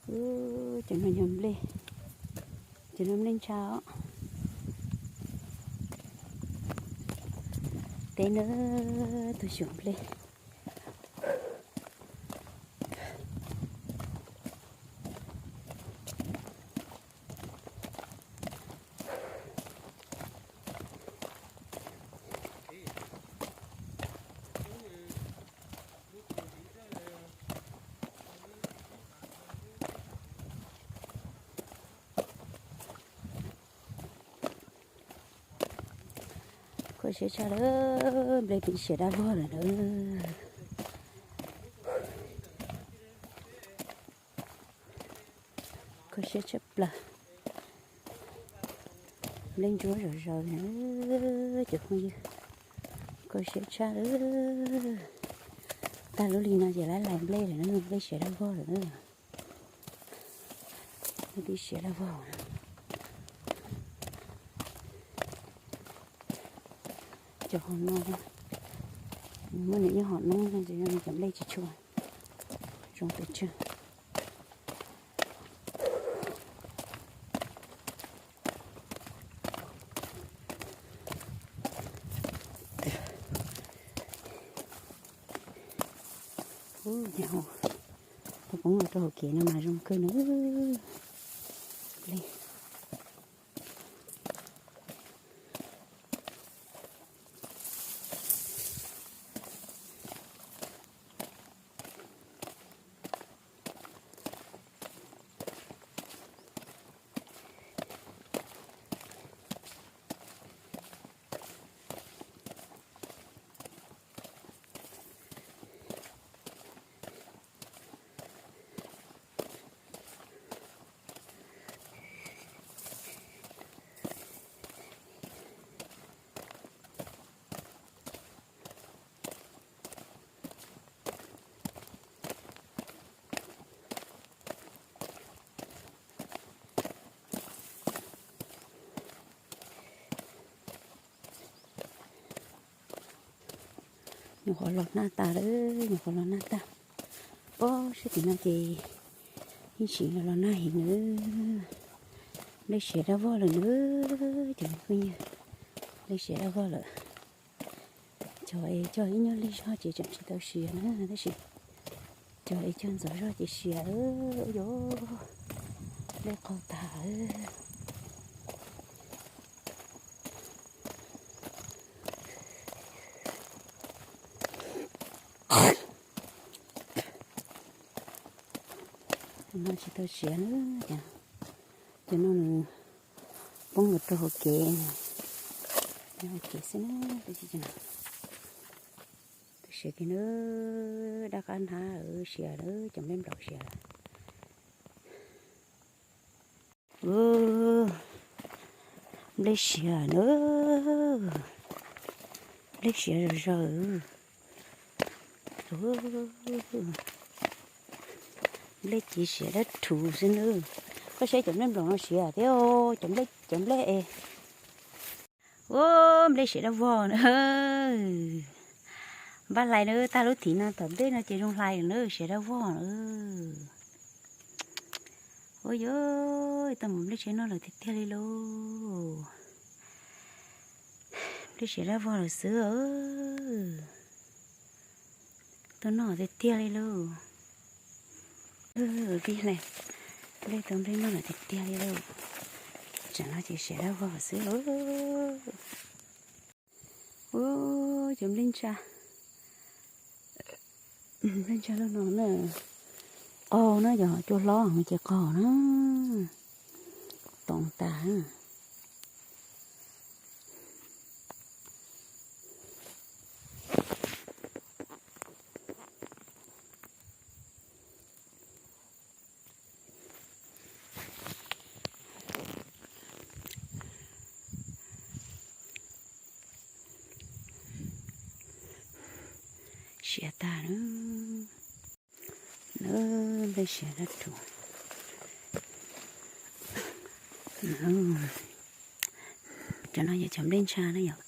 Cov no yog nplej, cov no nplej ntsha os. Teb na, tuaj xyuas nplej. Kho siab tshaj lawm, nplej pib siav dab vog lawm na. Kho siab tshaj plaws. Nplej ntsuab zom zaws na, cov phooj ywg. Kho siab tshaj lawm. Tag lub hli no ces lawv lais nplej lawm na, nplej siav dab vog lawm na. Nplej pib siav dab vog. Cov hauv no, muaj nim nyob hauv noob no ces cov nplej tsis tshua zoo pes tsawg. Ub, nyab, koj poob los rau hauv kev no mas zoo kawg na. Nyuam qhuav los nag tas lawm, nyuam qhuav los nag tas. Pob sab tim no ces yeej tseem los nag heev na. Nplej siav dab vog lawm na, cov phooj ywg, nplej siav dab vog lawm. Cov es cog ib nyuag lig zog ces tseem tsis tau siav na, tab sis cov es cog ntxov zog ces siav. Ua yog nplej qaug tag. Cov no tsis tau siav na, cov no nws poob los rau hauv kev, hauv kev xwb na. Siav kiag na, dab qab hnab siav na, cov nplej nplaum siav. Nplej siav na, nplej siav zom zaws. Nplej civ siav dab rhuv xwb na. Koj saib cov nplej nplaum no siav thiab, cov nplej, cov nplej es. Ua, nplej siav dab vog na. Npaj hlais na, tag lub thim no tom ntej no ces zoo hlais na, siav dab vog na. Ua yog tau mus nplej siav noj lawm tiag tiag li lauj. Nplej siav dab vog lawm xwb. Tuaj noj tiag tiag li lauj. Pib hlais nplej tau nplej noj lawm tiag tiag li lauj. Tsam no ces siav dab vog xwb lauj. Ua, cov nplej ntsha, nplej ntsha lub no na, qaug na, yog cua hlob ces qaug na, toom tas. Siav tag na, nplej siav dab rhuv. Cov no yog cov nplej ntsha na yom.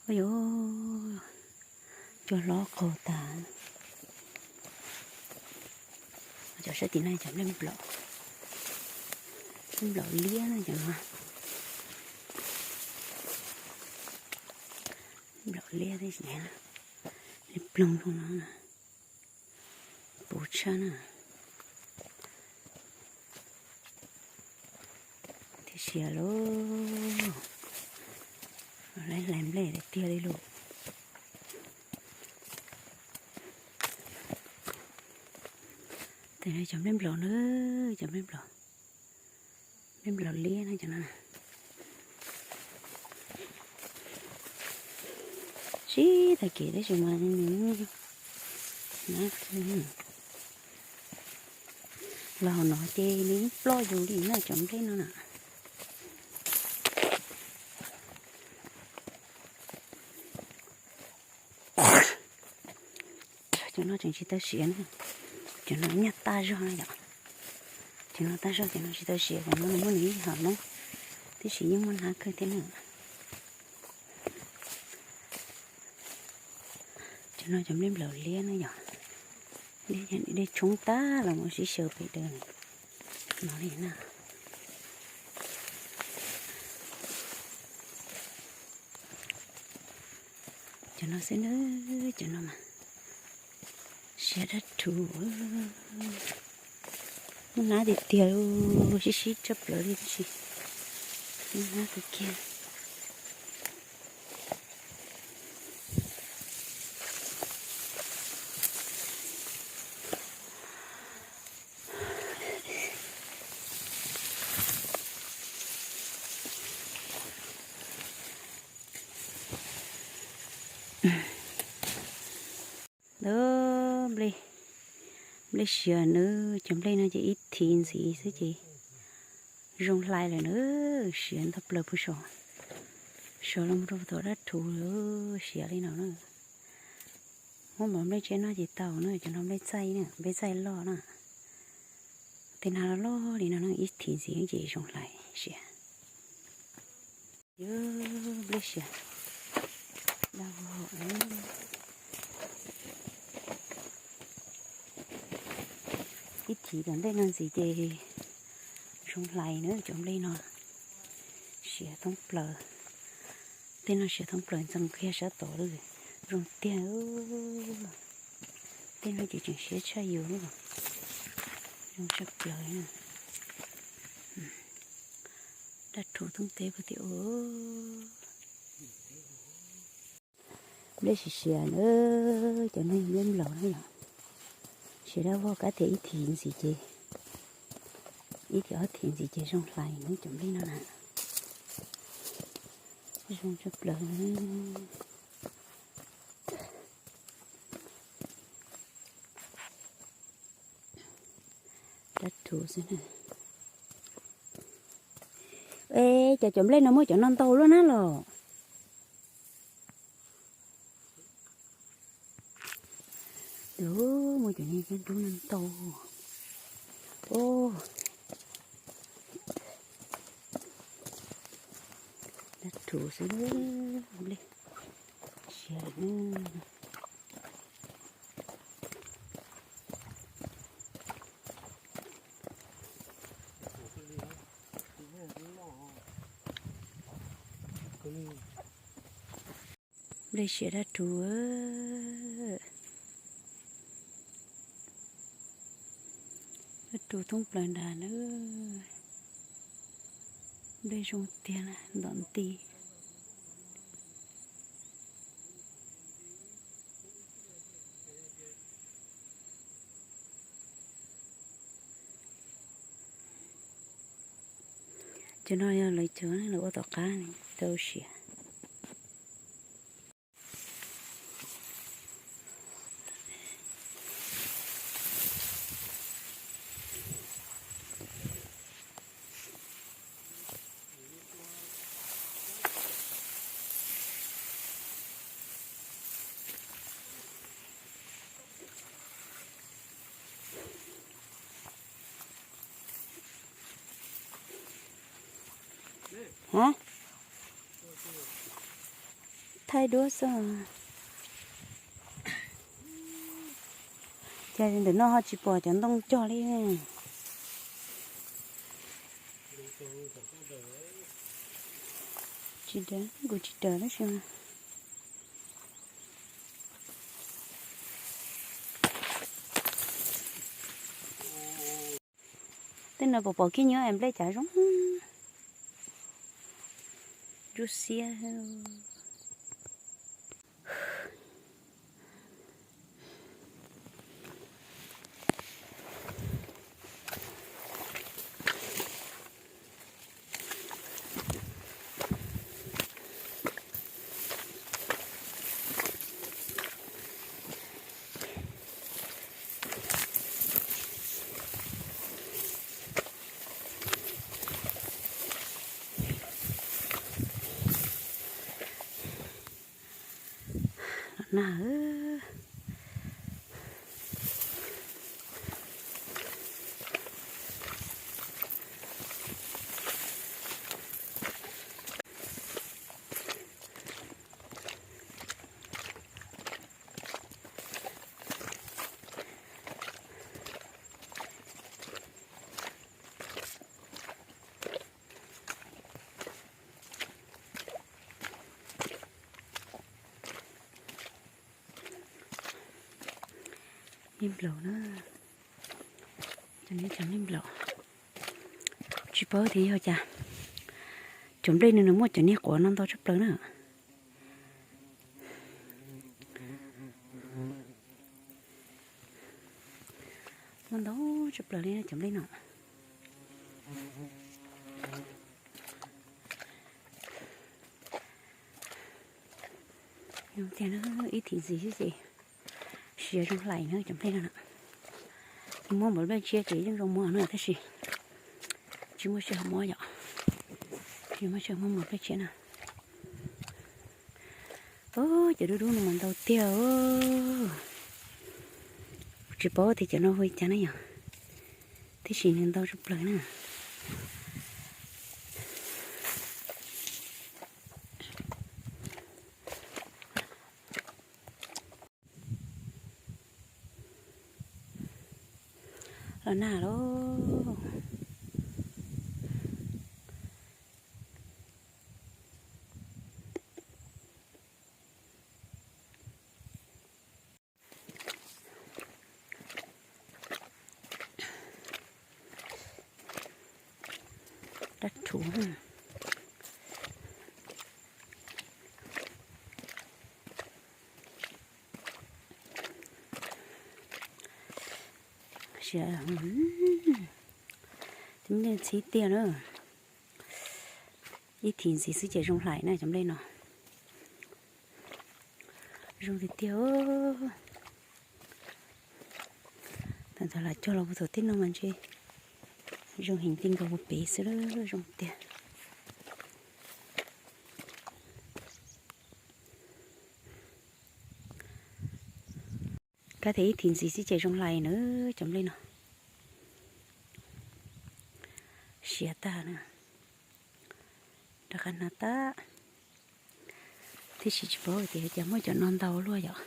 Ua yog cua hlob qaug tag. Cov sab tim no cov nplaum, nplaum liab na cov no. Nplaum liab thiab, li ploog zoo no, puv tshaj na. Thiab siav lauj, laiv hlais nplej tiag tiag li lauj. Cov nplej nplaum na, cov nplej nplaum, nplej nplaum liab na cov no. Sib tag kev tab sis mas nws na, los hauv no ces nws yeej ploj yus li na cov nplej no na. Cov no tseem tsis tau siav na, cov no nyaj tag zog na yom. Cov no tag zog, cov no tsis tau siav, cov no nws muaj nws ib hom noob, tiam sis yeej muaj hnab kawg thiab na. Cov no cov nplej nplaum liab na yom, dej tshoob tag los mus sib xyaw pem daws no li na. Cov no xwb na, cov no mas siav dab rhuv. Muaj hnab tiag tiag, sib sib tshaj plaws li tab sis muaj hnab kawg kiag. Ntawd nplej, nplej siav na, cov nplej no ces ib thiv ntxiv xwb ces zoo hlais lawm na, siav ntog plaws puag saud, saud los mus rau tom dab rhuv siav li no na. Muab mov nplej tsiab noj ces tau na, cov no nplej txaij na, nplej txaij loj na. Tej no loj loj li no na, ib thiv ntxiv ces zoo hlais siav. Nplej siav, ib thiv tom ntej no ntxiv ces zoo hlais na cov nplej no. Siav thoob plaws, tej no siav thoob plaws ntxeev kiag sab tod lawm, zoo tiag. Tej no ces tseem siav tshaj yus, zoo tshaj plaws. Dab rhuv thoob teb puag tim ub. Nplej siav siav na, cov no yog nplej nplaum na yom. Siav dab vog kab tias ib thiv ntxiv ces, ib thiv ob thiv ntxiv ces zoo hlais na cov nplej no na. Zoo tshaj plaws. Dab rhuv xwb na. Es cov, cov nplej no muaj cov no ntau luaj na los. Muaj cov no ntau. Dab rhuv xwb, nplej siav lawm na. Nplej siav dab rhuv, dab rhuv thoob plaws nrad na. Nplej zoo tiag na, ntom nti. Cov no yog lawv cov lawv ua tom qab tau siav. Hab, thaij duab xwb. Ntawm no ho tsis pom cov ntoo cog li. Tsis daws, kuv tsis daws tab sis mas. Tej no pom pom kiag nyob es nplej cav zoo. Ntsuab xiab. Los nag. Niag nplaum na, cov niag cov niag nplaum. Tsis paub tias yog cas cov nplej no nws muaj cov niag quav no ntau tshaj plaws na. Muaj ntau tshaj plaws li cov nplej no. Tiag na, ib thim ntxiv xwb ces siav zoo hlais na cov nplej no na. Muab npaum nplej tshiab ces yeej zoo muab no tab sis tsis muaj sij hawm muab yom. Tsis muaj sij hawm muab npaum nplej tshiab na. Cov dub dub no mas ntau tiag. Tsis paub tias cov no hu li cas na yom, tiam sis nws ntau tshaj plaws na. Los nag lauj. Rab rhuv. Cov nplej ntxhib tiag na. Ib thim ntxiv xwb ces zoo hlais na cov nplej no. Zoo tiag tiag. Thaum ntawd lam cog los puag thaum tij no mas ntshe zoo heev ti nkaus puag pem xwb, zoo tiag. Kab tias ib thim ntxiv xwb ces zoo hlais na cov nplej no. Siav tag na. Rov qab hnav tag. Tiam sis tsis paub tias cas muaj cov no ntau luaj yom.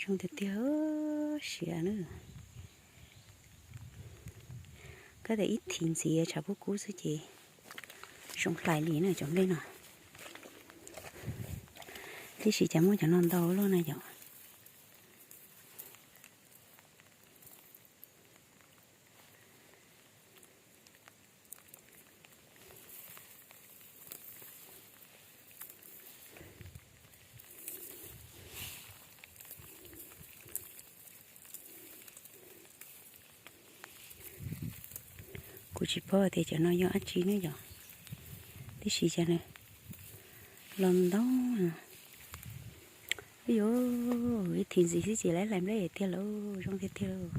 Zoo tiag tiag siav na. Kab tias ib thim ntxiv tshav kub kub xwb ces zoo hlais li na cov nplej no. Tiam sis cas muaj cov no ntau luaj na yom. Kuv tsis paub tias cov no yog dab tsi ne yom, tiam sis cas los ntau. Yuav ib thim ntxiv xwb ces lawv hlais nplej tiag lauj, zoo tiag tiag lauj.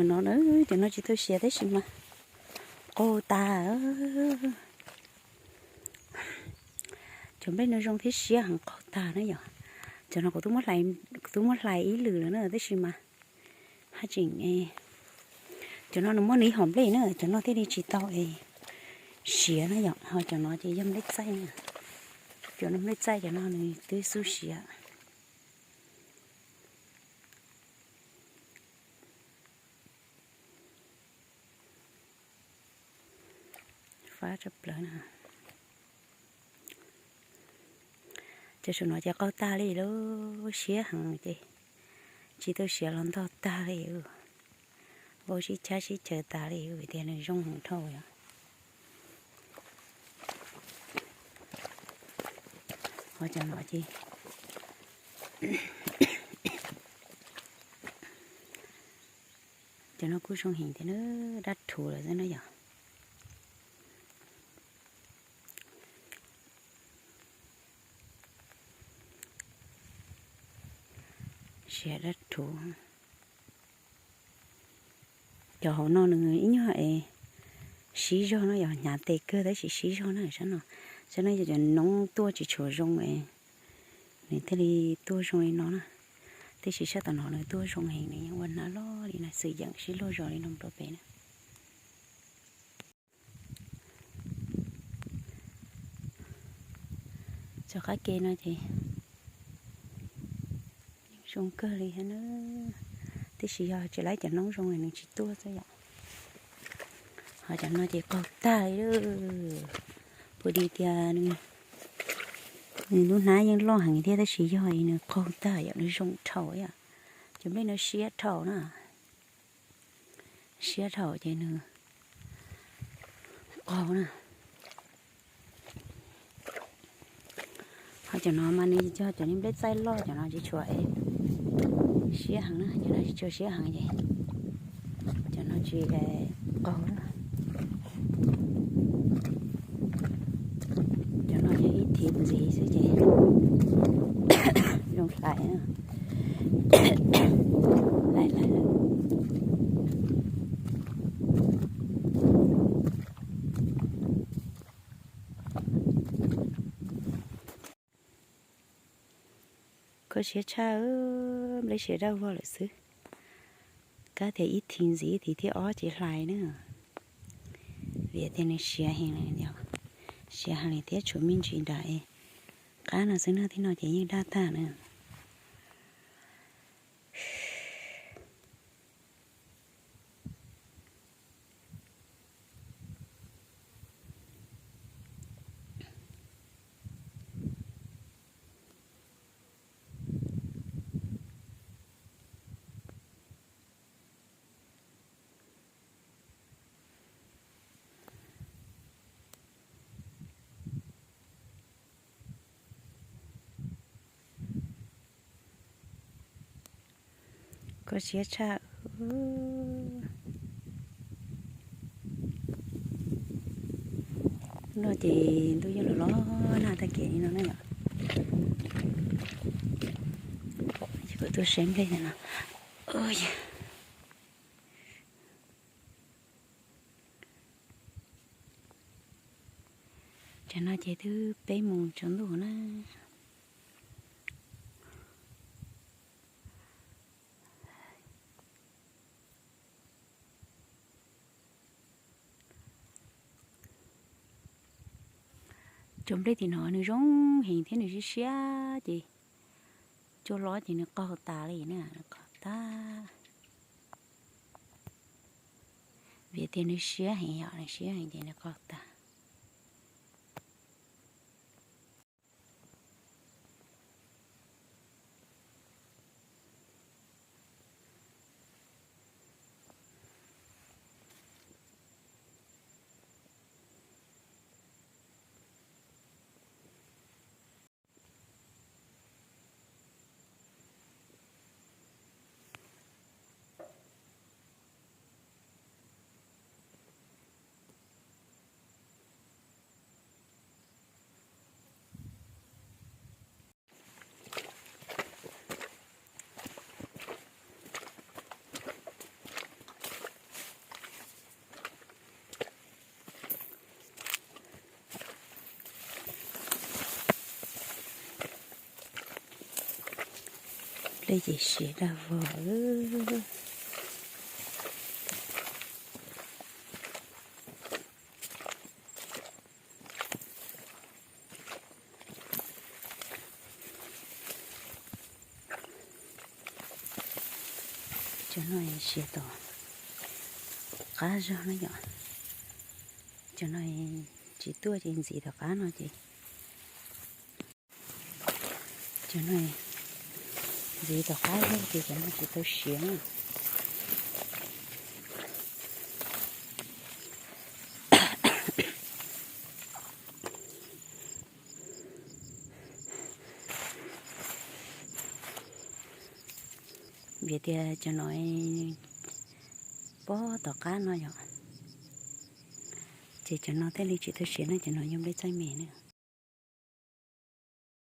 No, cov no tsis tau siav tab sis mas qaug tag. Cov nplej no zoo thiab siab heev, qaug tag na yom. Cov no kuv twb muab hlais ib lwm lawm na tab sis mas haj tseem, cov no nws muaj nws ib hom nplej na, cov no thiaj li tsis tau siav na yom. Ho cov no ces yog nplej txaij na. Cov no nplej txaij, cov no nws twb xub siav. Fab tshaj plaws na. Cov saum no ces qaug tag li lub siab heev ces tsis tau siav los ntog tag li. Vau sib chab sib chaws tas li vim tias nws zoo heev dhau yom. Ho cov no ces, cov no kuj zoo heev thiab na, dab rhuv lawm xwb na yom. Siav dab rhuv. Cov hauv no nws ib nyuag es siv zog no yom, hnyav tes kawg tab sis siv zog na. Sab no, sab no yog cov noob tuaj tsis tshua zoo es nws thiaj li tuaj zoo li no na. Tab sis sab tom no nws tuaj zoo heev, nws yeej ua hnav loj li na, xwm yeem sib luag zos li no rau pem na. Cov qab ke no ces yeej zoo kawg li thiab na, tab sis yog tsis laib cov noob zoo nws tsis tuaj xwb yom. Ho cov no ces qaug tag li, puas di tias nws lub hnab yeej loj heev thiab tab sis yog nws qaug tag yom, nws zoo dhau yom. Cov nplej no siab dhau na, siab dhau ces nws qaug na. Ho cov no mas nws yog cov nplej txaij loj, cov no tsis tshua siab heev na, cov no tsis tshua siab heev ces cov no tsis qaug na. Cov no yog ib thiv ntxiv xwb ces zoo hlais na. Hlais lawm. Kho siab tshaj, nplej siav daj vog lawm xwb. Kab tias ib thiv ntxiv ib thiv thib ob ces hlais na. Vim tias nws siav heev, siav heev li thiab tshuav me ntsis nram qab no xwb na, thib no ces yeej daj tag na. Kho siab tshaj. No ces ntuj yeej los los nag tag kev li no na yom. Ces kuv tuaj saib nplej ntawm no. Cov no ces twb peb moos tsaus ntuj na. Cov nplej tim no nws zoo heev thiab nws siab siab ces cua hlob ces nws qaug tas li na, nws qaug tag. Vim tias nws siab heev yom, nws siab heev ces nws qaug tag. Tej ces siav dag vog. Cov no siav tom qab zog na yom. Cov no tsis tuaj ces ntxiv tom qab no ces, cov no ntxiv tom qab zog ces cov no tsis tau siav na. Vim tias cov no pob tom qab no yom, ces cov no thiaj li tsis tau siav na, cov no yog nplej txaij me na.